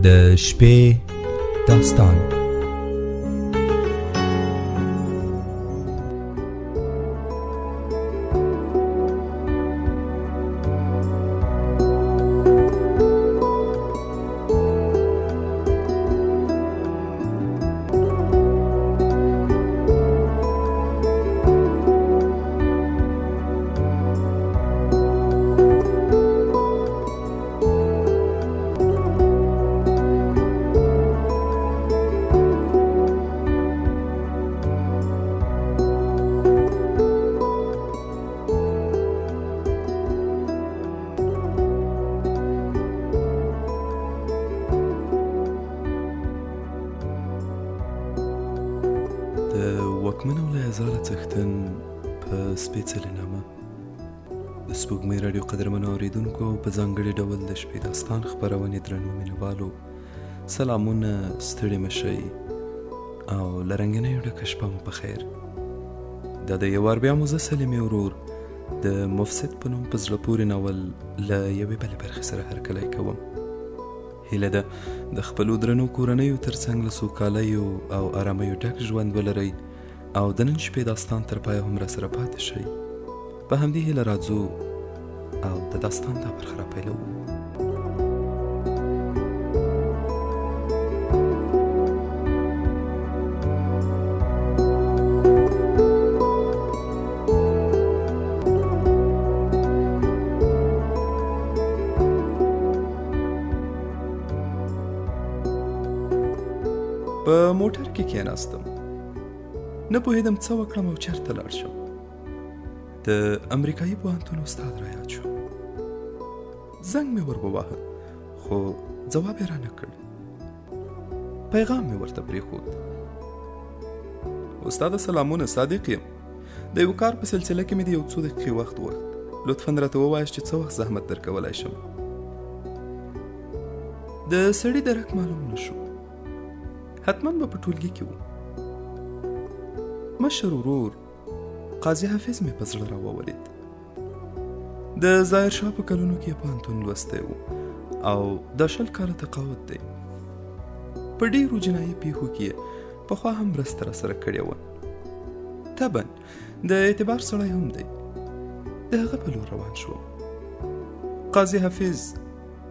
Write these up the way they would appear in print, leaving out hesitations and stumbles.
د شپې داستان. د واکمن او لایزاله څښتن په سپېڅلې نامه د سپوږمۍ راډیو قدرمنو اورېدونکو او په ځانګړي ډول د شپې داستان خپرونې درنو مینهوالو سلامونه، ستړي مه شئ او له رنګینیو ډکه شپه مو په خیر. دا د یو وار بیا مو زه سلیمي ورور د مفسد په نوم په زړه پورې ناول له یوې بلې برخې سره هرکلی کوم. هیله ده د خپلو درنو کورنیو ترڅنګ له سوکالیو او آرامیو ډک ژوند ولرئ او د نن شپې داستان تر پایه هم راسره پاتې شئ. په همدې هیله راځو او د داستان دا برخه را پیلوو. په موټر کې کېناستم، نه پوهېدم څه وکړم او چېرته لاړ شم. د امریکایي پوهنتون استاد را یاد شو، زنګ مې ور وواهه خو ځواب یې رانه کړ. پیغام مې ورته پرېښود: استاده سلامونه، صادق یم، د یو کار په سلسله کې مې د یو څو دقیقې وخت غوښت، لطفا راته ووایاست چې څه وخت زحمت درکولای شم. د سړي درک معلوم نه شو، حتما به په ټولګي کې و. مشر ورور قاضي حافظ مې په زړه راوورېد. د ظاهر شاه په کلونو کې پوهنتون لوستی و او د 20 کاله تقاعد دی. په ډېرو جنایي پیښو کې یې پخوا هم مرسته راسره کړې وه. طبعا د اعتبار سړی هم دی. د هغه په لور روان شوم. قاضي حافظ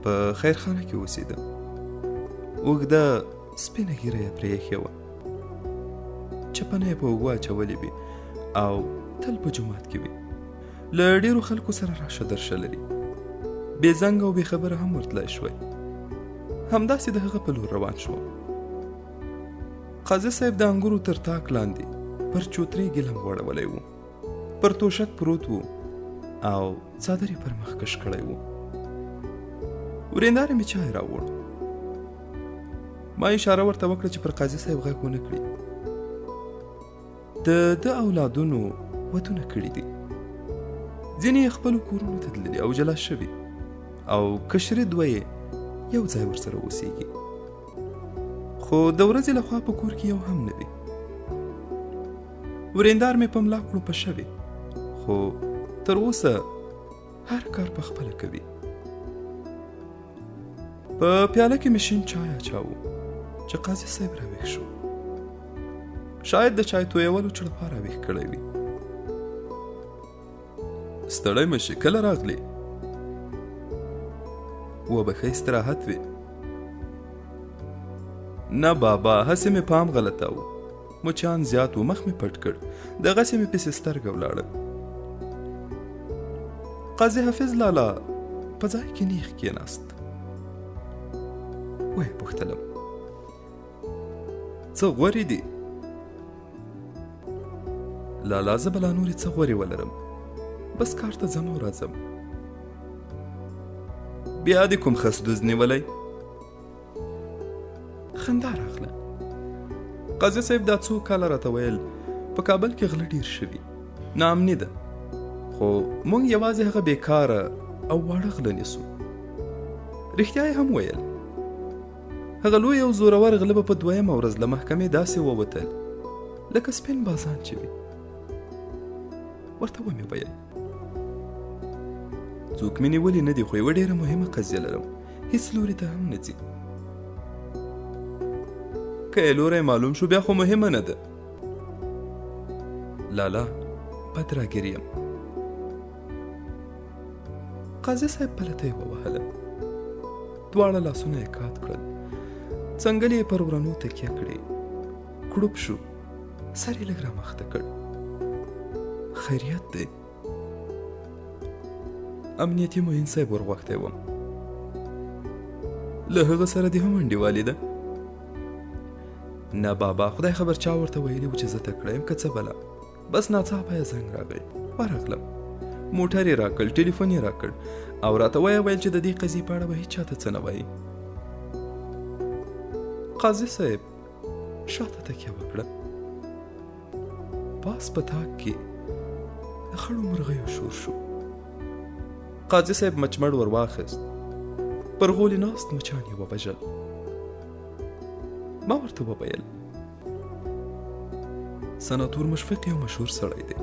په خیرخانه کې اوسېده. اوږده سپینه ږیره یې پرې ایښې وه، چپنه یې په اوږو اچولې وي او تل په جومات کې وي. له ډېرو خلکو سره راشه درشه لري، بې زنګ او بې خبره هم ورتلای شوی. همداسې د هغه په لور روان شوم. قاضي صاحب د انګورو تر تاک لاندې پر چوترې ګلم غوړولی و، پر توشک پروت و او څادر یې پر مخ کش کړی و. ورېندارې مې چای راوړ. ما اشاره ورته وکړه چې پر قاضي صاحب غږ ونه کړي. د ده اولادونو ودونه کړي دي، ځینې یې خپلو کورونو ته تللي او جلا شوي او کشري دوه یې یو ځای ورسره اوسیږي، خو د ورځې له خوا په کور کې یو هم نه وي. وریندار مې په ملا کړو په شوې، خو تر اوسه هر کار په خپله کوي. په پیاله کې مې شین چای اچاوه چې قاضي صاحب راویښ شو. شاید د چای تویولو چړپا راویښ کړی وي. ستړی مه شې، کله راغلې؟ وبښه، استراحت وي. نه بابا، هسې مې پام غلطاوه، مچان زیات و، مخ مې پټ کړ، دغسې مې پسې سترګه ولاړه. قاضي حافظ لالا په ځای کې نیغ کېناست. ویې پوښتلم: څه غورې دي؟ لالا زه به لا نورې څه غورې ولرم، بس کار ته ځم او راځم. بیا دې کوم خس دوز نیولی؟ خندا راغله. قاضي صاحب دا څو کاله راته ویل په کابل کې غله ډېر شوي، ناامني ده، خو موږ یوازې هغه بېکاره او واړه غله نیسو. رښتیا یې هم ویل. هغه لوی او زورور غله به په دویمه ورځ له محکمې داسې ووتل لکه سپین بازان چې وي. ورته ومې ویل: څوک مې نیولي نه دي، خو یوه ډېره مهمه قضیه لرم، هیڅ لوري ته هم نه ځي. که یې لوری معلوم شو بیا خو مهمه نه ده. لالا بد راګیر یم. قاضي صاحب پلته یې ووهله، دواړه لاسونه یې کات کړل، څنګلې یې پر ورنو تکیه کړې، کړوپ شو، سر یې لږ رامخته کړ. خیریت دی. امنیتي معین صاحب ورغوښتی وم. له هغه سره دې هم انډیوالي ده؟ نه بابا، خدای خبر چا ورته ویلي و چې زه تکړه یم که څه بلا. بس ناڅاپه یې زنګ راغی، ورغلم، موټر یې راکړ، ټلیفون یې راکړ او راته ویې ویل چې د دې قضیې په اړه به هیچا ته څه نه وایي. قاضي صاحب شاته تکیه وکړه. پاس په تاک کې د خړو مرغیو شور شو. قاضي صاحب مچمړ ور واخیست، پر غولي ناست مچان یې ووژل. ما ورته وویل سناتور مشفق یو مشهور سړی دی،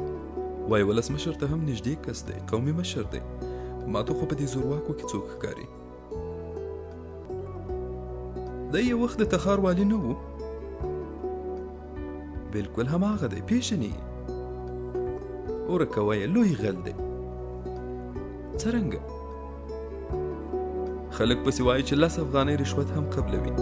وایي ولسمشر ته هم نږدې کس دی، قومي مشر دی. ما ته خو په دې زورواکو کې څوک ښکاري. دی یو وخت د تخار والي نه و؟ بالکل هماغه دی، پیژني یې. ورکه وایه لوی غل دی. څرنګه؟ خلک پسې وایي چې 10 افغانۍ رشوت هم قبلوي.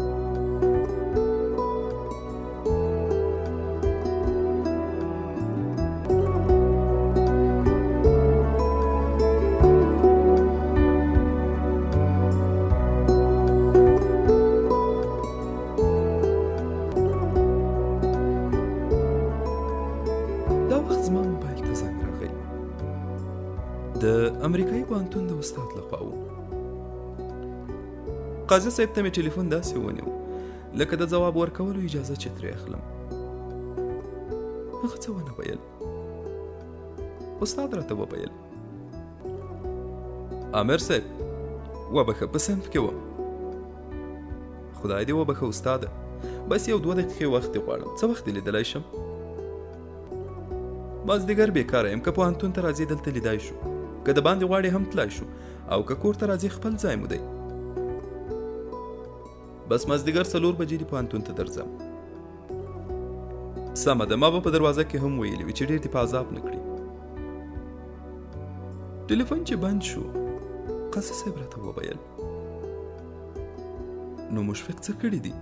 دا وخت زما موبایل ته زنګ راغی، د امریکایي پوهنتون د استاد لخوا و. قاضي صاحب ته مې ټلیفون داسې ونیو لکه د ځواب ورکولو اجازه چې ترې اخلم. هغه څه ونه ویل. استاد راته وویل امر صاحب وبخښه، په صنف کې وم. خدای دې وبخښه استاده، بس یو 2 دقیقې وخت دې غواړم. څه وخت دې لیدلی شم؟ مازدیګر بېکاره یم، که پوهنتون ته راځې دلته لیدای شو، که د باندې غواړې هم تلای شو، او که کور ته راځې خپل ځای مو دی. بس مازدیګر 4 بجې دې پوهنتون ته درځم. سمه ده، ما به په دروازه کې هم ویلي وي چې ډېر دې په عذاب نه کړي. ټلیفون چې بند شو، قاضي صاحب راته وویل نو مشفق څه کړي دي؟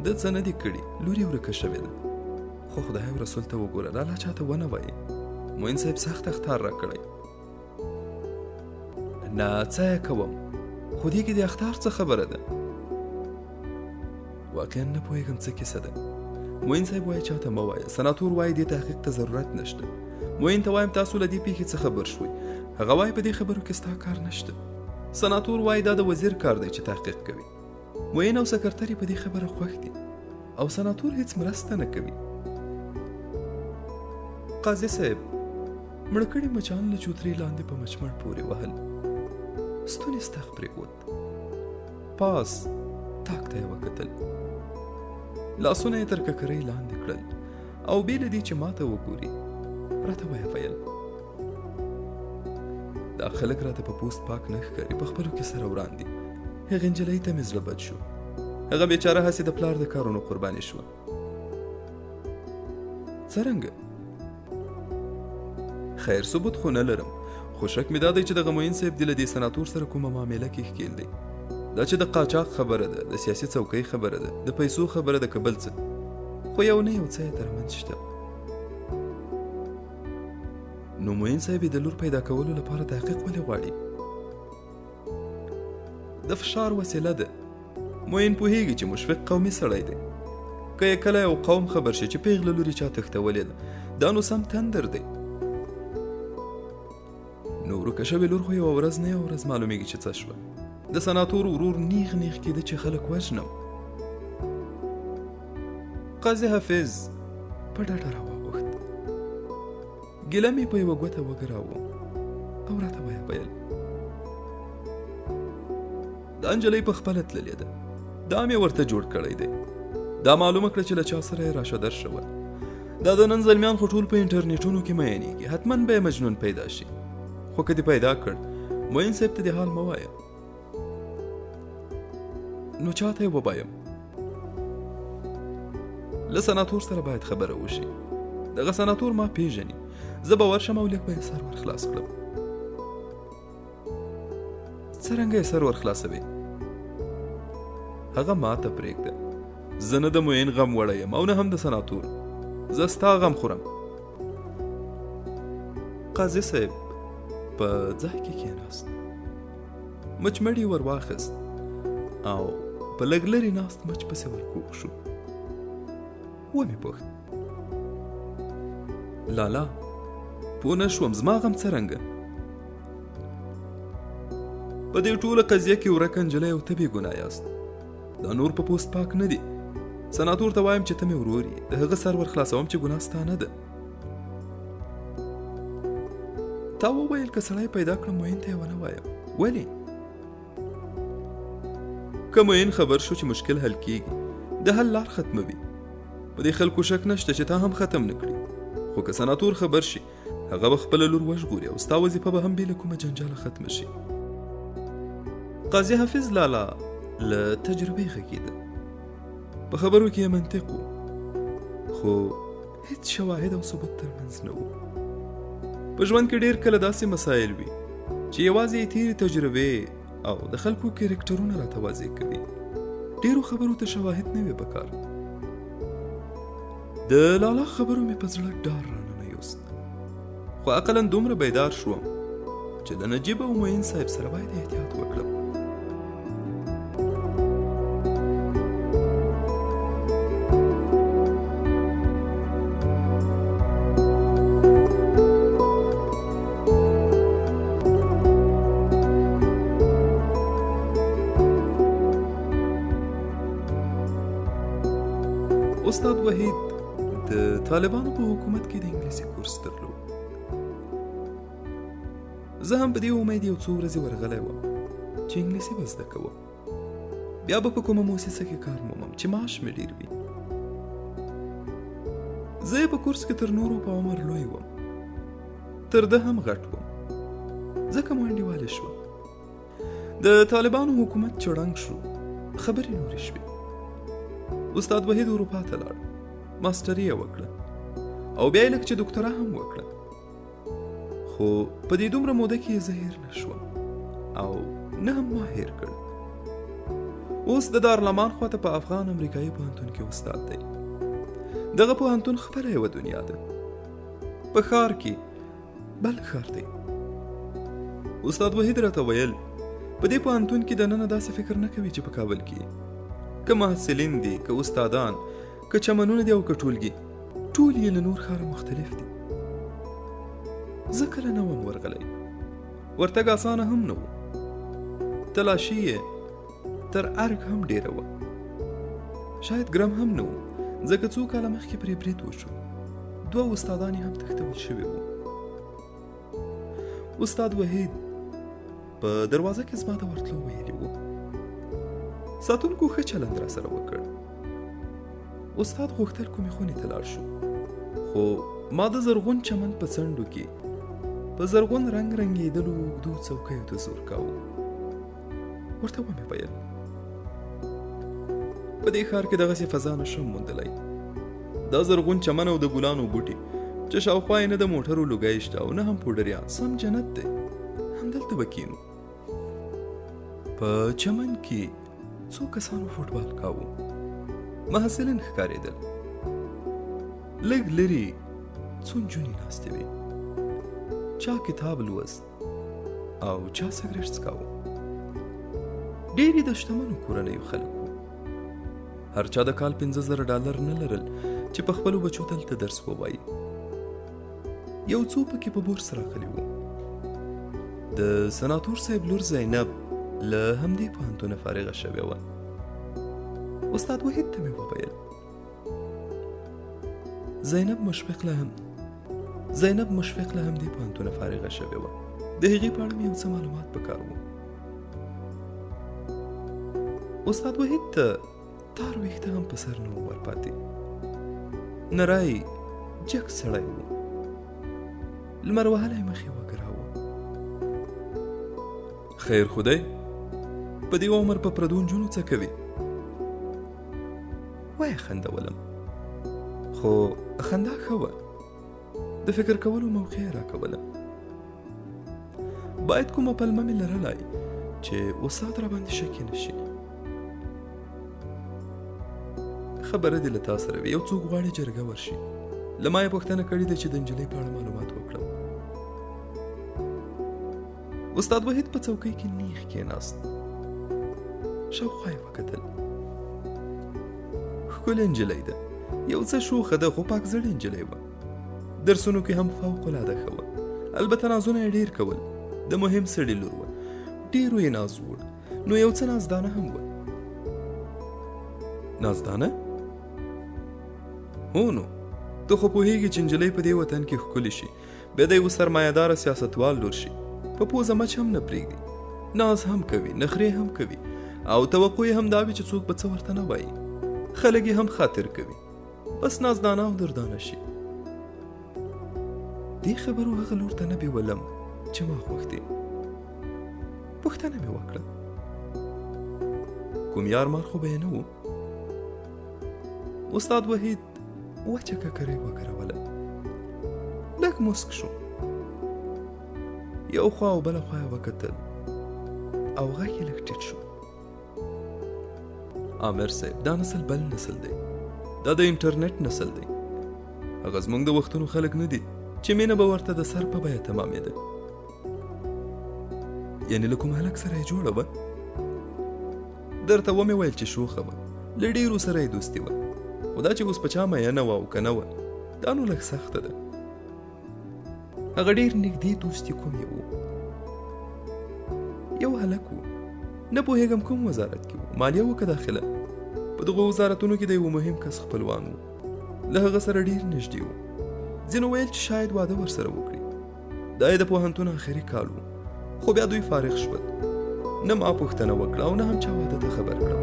ده څه نه دي کړي، لور یې ورکه شوې ده. خو خدای او رسول ته وګوره، لالا چاته ونه وایي. معین صاحب سخت اخطار راکړی. نه څه یې کوم، خو دې کې د اخطار څه خبره ده؟ واقعا نه پوهېږم څه کیسه ده. معین صاحب وایي چاته مه وایه، سناتور وایي دې تحقیق ته ضرورت نشته. معین ته وایم تاسو له دې پیښې څه خبر شوئ؟ هغه وایي په دې خبرو کې ستا کار نشته. سناتور وایي دا د وزیر کار دی چې تحقیق کوي. معین او سکرتر یې په دې خبره خوښ دي او سناتور هیڅ مرسته نه کوي. قاضي صاحب مړه کړي مچان له چوترې لاندې په مچمړ پورې وهل، ستونی ستغ پرېوت، پاس تاک ته یې وکتل، لاسونه یې تر ککرۍ لاندې کړل او بې له دې چې ما ته وګوري راته ویې ویل دا خلک راته په پوست پاک نه ښکاري، په خپلو کې سره وران دي. هغې نجلۍ ته مې زړه بد شو، هغه بیچاره هسې د پلار د کارونو قرباني شوه. څرنګه؟ خیر ثبوت خو نه لرم، خو شک مې دا دی چې دغه معین صاحب دې له دې سناتور سره کومه معامله کې ښکېل دی. دا چې د قاچاق خبره ده، د سیاسي څوکۍ خبره ده، د پیسو خبره ده که بل څه، خو یو نه یو څه یې ترمنځ شته. نو معین صاحب یې د لور پیدا کولو لپاره تحقیق ولې غواړي؟ د فشار وسیله ده. معین پوهیږي چې مشفق قومي سړی دی. که یې کله یو قوم خبر شي چې پیغله لوري چا تښتولې ده، دا نو سم تندر دی. نو ورکه شوې لور خو یوه ورځ نه یوه ورځ معلومیږي چې څه شوه. د سناتور ورور نیغ نیغ کېده چې خلک وژنم. قاضي حافظ په ډډه راواوښت، ګیله مې په یوه ګوته وګراوه او راته ویې ویل دا نجلۍ په خپله تللې ده، دا مې ورته جوړ کړی دی. دا معلومه کړه چې له چا سره یې راشه درشه وه. دا د نن زلمیان خو ټول په انټرنیټونو کې میینېږي، حتما به یې مجنون پیدا شي. خو که دې پیدا کړ، معین صاحب ته دې حال مه وایه. نو چاته یې ووایم؟ له سناتور سره باید خبره وشي. دغه سناتور ما پیژني. زه به ورشم او لږ به یې سر ور خلاص کړم. څرنګه یې سر ور خلاصوې؟ هغه ما ته پرېږده. زه نه د معین غم وړی یم او نه هم د سناتور. زه ستا غم خورم. قاضي صاحب په ځای کې کېناست، مچمړ یې ور واخیست او په لږ لرې ناست مچ پسې ورکوښ شو. ومې پوښت، لالا پوه نه شوم، زما غم څرنګه؟ په دې ټوله قضیه کې ورکه نجلۍ او ته بې ګناه یاست. دا نور په پوست پاک نه دي. سناتور ته وایم چې ته مې ورور یې، د هغه سر ور خلاصوم چې ګناه ستا نه ده. تا وویل که سړی پیدا کړم معین ته یې ونه وایم. ولې؟ که معین خبر شو چې مشکل حل کیږي، د حل لار ختموي. په دې خلکو شک نشته چې تا هم ختم نه کړي، خو که سناتور خبر شي هغه به خپله لور وژغوري او ستا وظیفه به هم بې له کومه جنجاله ختمه شي. قاضي حافظ لالا له تجربې غږېده. په خبرو کې یې منطق و، خو هیڅ شواهد او ثبوت ترمنځ نه وو. په ژوند کې ډېر کله داسې مسایل وي چې یوازې یې تېرې تجربې او د خلکو کرکټرونه راته واضح کوي. ډېرو خبرو ته شواهد نه وي پکار. د لالا خبرو مې په زړه ډار راننه یوست، خو اقلا دومره بیدار شوم چې له نجیب او معین صاحب سره باید احتیاط وکړم. استاد وحید د طالبانو په حکومت کې د انګلیسي کورس درلود. زه هم په دې امید یو څو ورځې ورغلی وم چې انګلیسي به زده کوم، بیا به په کومه موسسه کې کار مومم چې معاش مې ډېر وي. زه یې په کورس کې تر نورو په عمر لوی وم، تر ده هم غټ وم، ځکه مو انډیوالې شوه. د طالبانو حکومت چې ړنګ شو، خبرې نورې شوې. استاد وحید اروپا ته لاړ، ماسټري یې وکړه او بیا یې لږ چې دوکتورا هم وکړه. خو په دې دومره موده کې زه هېر نه شوم او نه هم ما هېر کړ. اوس د دارلامان خواته په افغان امریکایي پوهنتون کې استاد دی. دغه پوهنتون خپله یوه دنیا ده، په ښار کې بل ښار دی. استاد وحید راته ویل په دې پوهنتون کې دننه داسې فکر نه کوي چې په کابل کې که محصلین دي، که استادان، که چمنونه دي او که ټولګي، ټول یې له نور ښاره مختلف دي. زه کله نه وم ورغلی، ورتګ اسانه هم نه و، تلاشي یې تر ارګ هم ډېره وه، شاید ګرم هم نه و، ځکه څو کاله مخکې پرې برید وشو، دوه استادان یې هم تښتول شوي وو. استاد وحید په دروازه کې زما د ورتلو ویلي وو. ساتونکو ښه چلند را سره وکړ. استاد غوښتل کومې خونې ته لاړ شو، خو ما د زرغون چمن په څنډو کې په زرغون رنګ رنګېدلو اوږدو څوکیو ته زور کاوه. ورته ومې ویل په دې ښار کې دغسې فضا نه شم موندلی. دا زرغون چمن او د ګلانو بوټي چې شاوخوا یې نه د موټرو لوګی شته او نه هم پوډریان، سم جنت دی، همدلته به کینو. په چمن کې څو کسانو فوټبال کاوه، محصلین ښکارېدل. لږ لرې څو نجونې ناستې وې، چا کتاب لوست او چا سګرټ څکاوه. ډېری د شتمنو کورنیو خلک وو. هر چا د کال 5000 ډالر نه لرل چې په خپلو بچو دلته درس ووایي. یو څو پکې په بورس راغلي وو. د سناتور صاحب لور زینب له همدې پوهنتونه فارغه شوې وه. استاد وحید ته مې وویل زینب مشفق له همدې پوهنتونه فارغه شوې وه، د هغې په اړه مې یو څه معلومات پکار وو. استاد وحید ته تار ویښته هم په سر نه و ورپاتې، نری جګ سړی و، لمر وهلی مخ یې وګراوه. خیر خو دی، په دې عمر په پردو نجونو څه کوي؟ ویې خندولم. خو خندا ښه وه، د فکر کولو موقع یې راکوله. باید کومه پلمه مې لرلای چې استاد را باندې شکي نه شي. خبره دې له تا سره وي، یو څوک غواړي جرګه ورشي، له ما یې پوښتنه کړې ده چې د نجلۍ په اړه معلومات وکړم. استاد وحید په څوکۍ کې نیغ کېناست، شاوخوا یې وکتل. ښکلې نجلۍ ده، یو څه شوخه ده، خو پاک زړې نجلۍ وه. درسونو کې هم فوق العاده ښه وه، البته نازونه یې ډېر کول. د مهم سړي لور وه، ډېرو یې ناز وړ، نو یو څه نازدانه هم وه. نازدانه؟ هو نو، ته خو پوهېږې چې نجلۍ په دې وطن کې ښکلې شي، بیا د یوه سرمایهداره سیاستوال لور شي، په پوزه مچ هم نه پرېږدي، ناز هم کوي، نخرې هم کوي، او توقع یې هم دا وي چې څوک به څه ورته نه وایي، خلک یې هم خاطر کوي، بس نازدانه او دردانه شي. دې خبرو هغه لور ته نه بیولم چې ما غوښتې. پوښتنه مې وکړه، کوم یار مار خو به یې نه و؟ استاد وحید وچه ککرۍ وګروله، لږ موسک شو، یو خوا او بله خوا یې وکتل او غږ یې لږ ټیټ شو. عامر صاحب، دا نسل بل نسل دی، دا د انټرنیټ نسل دی. هغه زموږ د وختونو خلک نه دي چې مینه به ورته د سر په بیه تمامېده. یعنې له کوم هلک سره یې جوړه وه؟ درته ومې ویل چې شوخه وه، له ډېرو سره یې دوستي وه، خو دا چې اوس په چا میینه وه او که نه وه، دا نو لږ سخته ده. هغه ډېر نږدې دوست یې کوم یو و؟ یو هلک و، نه پوهېږم کوم وزارت کې و، مالیه و که داخله. په دغو وزارتونو کې د یوه مهم کس خپلوان و، له هغه سره ډېر نږدې و. ځینو ویل چې شاید واده ورسره وکړي. دا یې د پوهنتون آخري کال و، خو بیا دوی فارغ شول. نه ما پوښتنه وکړه او نه هم چا واده ته خبر کړم.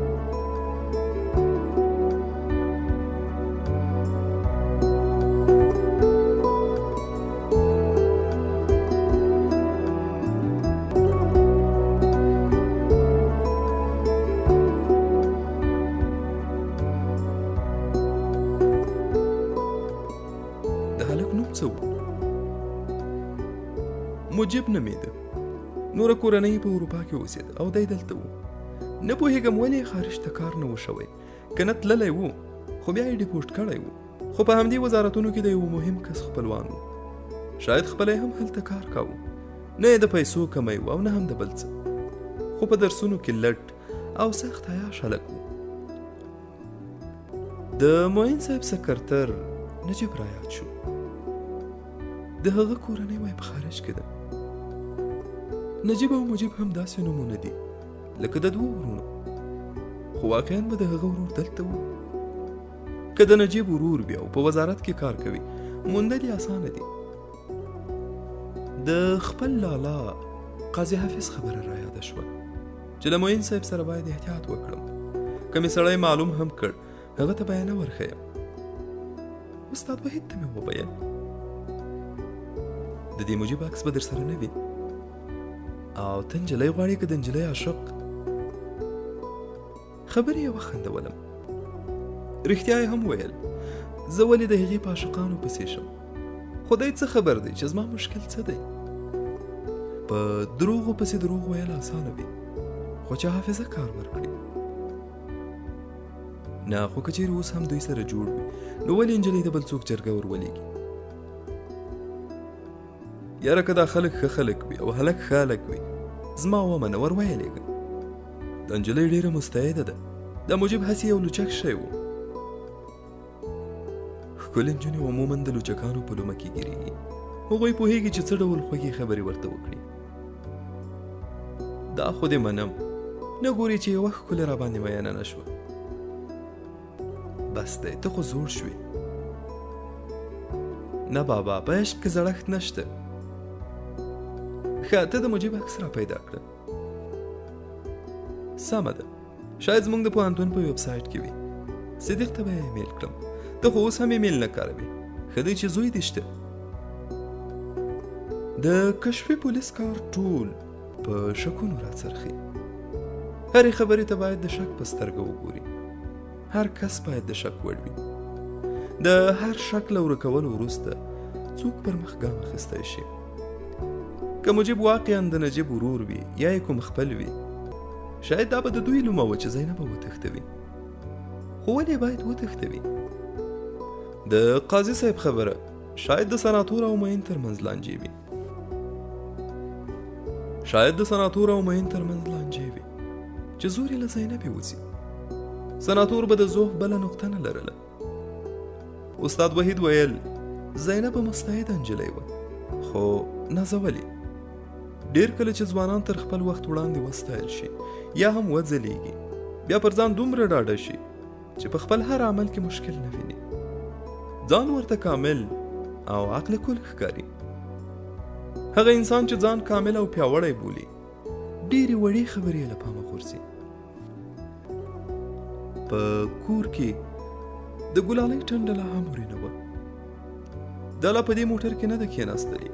د هلک نوم څه و؟ مجیب نومېده. نوره کورنۍ په اروپا کې اوسېده او دی دلته و. نه پوهېږم ولې یې خارج ته کار نه و شوی، که نه تللی و، خو بیا یې ډیپورټ کړی و. خو په همدې وزارتونو کې د یوه مهم کس خپلوان و، شاید خپله یې هم هلته کار کاوه. نه یې د پیسو کمی و او نه هم د بل څه، خو په درسونو کې لټ او سخت عیاش هلک و. د معین صاحب سکرتر نجیب را یاد شو. د هغه کورنۍ وای په خارج کې ده. نجیب او مجیب هم داسې نومونه دي لکه د دوو وروڼو، خو واقعا به د هغه ورور دلته و. که د نجیب ورور وي او په وزارت کې کار کوي، موندل یې اسانه دي. د خپل لالا قاضي حافظ خبره را یاده شوه چې له معین صاحب سره باید احتیاط وکړم، که مې سړی معلوم هم کړ هغه ته به یې نه ورښیم. استاد وحید ته مې وویل، د دې مجیب عکس به در سره نه وي، او ته نجلۍ غواړې که د نجلۍ عاشق؟ خبرې یې وخندولم. رښتیا یې هم ویل، زه ولې د هغې په عاشقانو پسې شم؟ خدای څه خبر دی چې زما مشکل څه دی. په دروغو پسې دروغ ویل اسانه وي، خو چې حافظه کار ورکړي. نه، خو که چیرې اوس هم دوی سره جوړ وي، نو ولې نجلۍ د بل څوک جرګه ور ولېږي؟ یاره که دا خلک ښه خلک وي او هلک ښه هلک وي، زما ومنه، ور ویې لېږه. دا نجلۍ ډېره مستعده ده، دا مجیب هسې یو لوچک شی و. ښکلې نجونې عموما د لوچکانو په لومه کې ګیرېږي. هغوی پوهېږي چې څه ډول خوږې خبرې ورته وکړي. دا خو دې منم، نه ګوري چې یوه ښکلې را باندې میینه نه شوه. بس دی، ته خو زوړ شوې. نه بابا، په عشق کې زړښت نشته. ښه، ته د مجیب عکس را پیدا کړه. سمه ده، شاید زموږ د پوهنتون په ویب سایټ کې وي. صدیق ته به یې ایمیل کړم. ته خو اوس هم ایمیل نه کاروې، ښه دی چې زوی دې شته. د کشفي پولیس کار ټول په شکونو راڅرخي. هرې خبرې ته باید د شک په سترګه وګوري. هر کس باید د شک وړ وي. د هر شک له ورکولو وروسته څوک پر مخ ګام اخیستی شي؟ که مجیب واقعا د نجیب ورور وي یا یې کوم خپل وي، شاید دا به د دوی لومه وه چې زینبه وتښتوي. خو ولې باید وتښتوي؟ د قاضي صاحب خبره شاید د سناتور او معین ترمنځ لانجې وي. شاید د سناتور او معین ترمنځ لانجې وي چې زور یې له زینبې وځي. سناتور به د ضعف بله نقطه نه لرله. استاد وحید ویل زینب مستعده نجلۍ وه، خو نازولې. ډېر کله چې ځوانان تر خپل وخت وړاندې وستایل شي یا هم وځلېږي، بیا پر ځان دومره ډاډه شي چې په خپل هر عمل کې مشکل نه ویني. ځان ورته کامل او عقل کل ښکاري. هغه انسان چې ځان کامل او پیاوړی بولي، ډېرې وړې خبرې یې له پامه غورځي. په کور کې د ګلالۍ ټنډه لا هم ورینه وه. دا لا په دې موټر کې نه ده کښېناستلې،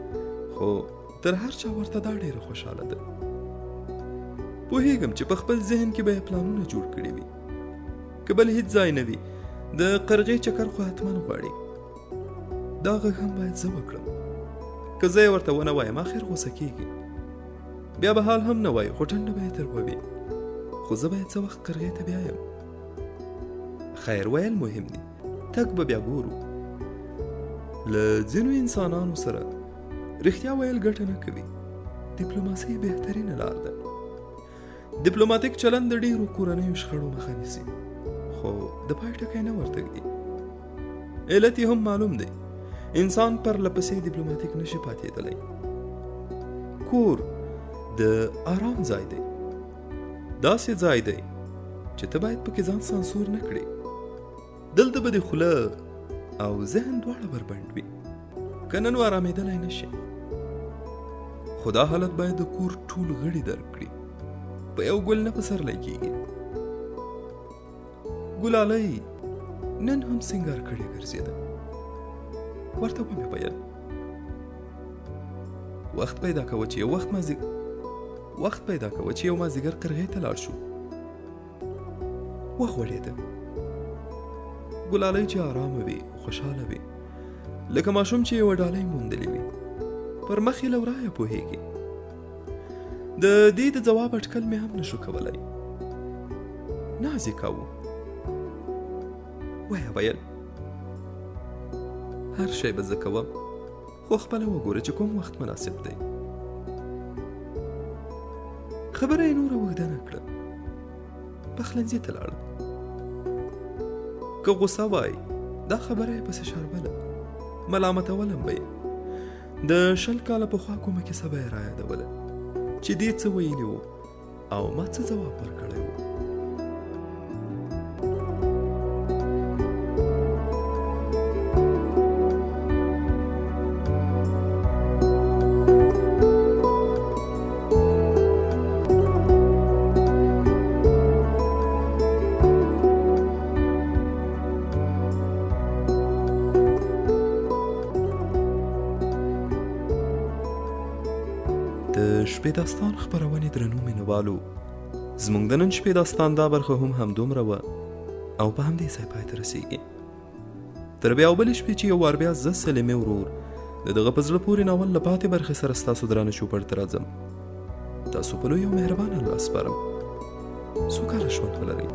خو تر هر چا ورته دا ډېره خوشحاله ده. پوهېږم چې په خپل ذهن کې به یې پلانونه جوړ کړي وي. که بل هیڅ ځای نه وي، د قرغې چکر خو حتما غواړي. دا غږ هم باید زه وکړم. که زه یې ورته ونه وایم، اخر غوسه کېږي. بیا به حال هم نه وایي، خو ټنډه به یې تروه وي. خو زه به یې څه وخت قرغې ته بیایم. خیر ویل مهم دي، تګ به بیا ګورو. له ځینو انسانانو سره رښتیا ویل ګټه نه کوي. دیپلوماسي بهترینه لار ده. دیپلوماتیک چلند د ډېرو کورنیو شخړو مخه نیسي، خو د پای ټکی نه ورته ږدي. علت یې هم معلوم دی. انسان پرله پسې دیپلوماتیک نشي پاتېدلی. کور د آرام ځای دی، داسې ځای دی چې ته باید پکې ځان سانسور نه کړې. دلته به دې خوله او ذهن دواړه بربنډ وي، که نه نو آرامېدلی نه شي. خو دا حالت باید د کور ټول غړي درک کړي. په یو ګل نه پسرلی کېږي. ګلالۍ نن هم سینګار کړې ګرځېده. ورته ومې ویل وخت پیدا کوه چې یو وخت وخت پیدا کوه چې یو مازدیګر قرغې ته لاړ شو. وغوړېده. ګلالۍ چې آرامه وي، خوشحاله وي، لکه ماشوم چې یوه ډالۍ موندلې وي، پر مخ یې له ورایه پوهېږي. د دې د ځواب اټکل مې هم نشو کولی. ناز یې کاوه. ویې ویل هر شی به زه کوم، خو خپله وګوره چې کوم وخت مناسب دی. خبره یې نوره اوږده نه کړه. پخلنځي ته لاړه. که غوسه وای، دا خبره یې پسې شربله، ملامتولم به یې. د 20 کاله پخوا کومه کیسه به یې رایادوله چې دې څه ویلي وو او ما څه ځواب ورکړی وو. د شپې داستان خپرونې درنو مینهوالو، زموږ د نن شپې داستان دا برخه هم همدومره وه او په همدې ځای پای ته رسېږي. تر بیا او بلې شپې چې یو وار بیا زه سلیمې ورور د دغه په زړه پورې ناول له پاتې برخې سره ستاسو درانه چوپړ ته راځم. تاسو په لوی او مهربان الله سپارم. سوکاله ژوند ولرئ.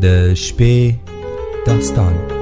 د شپې داستان.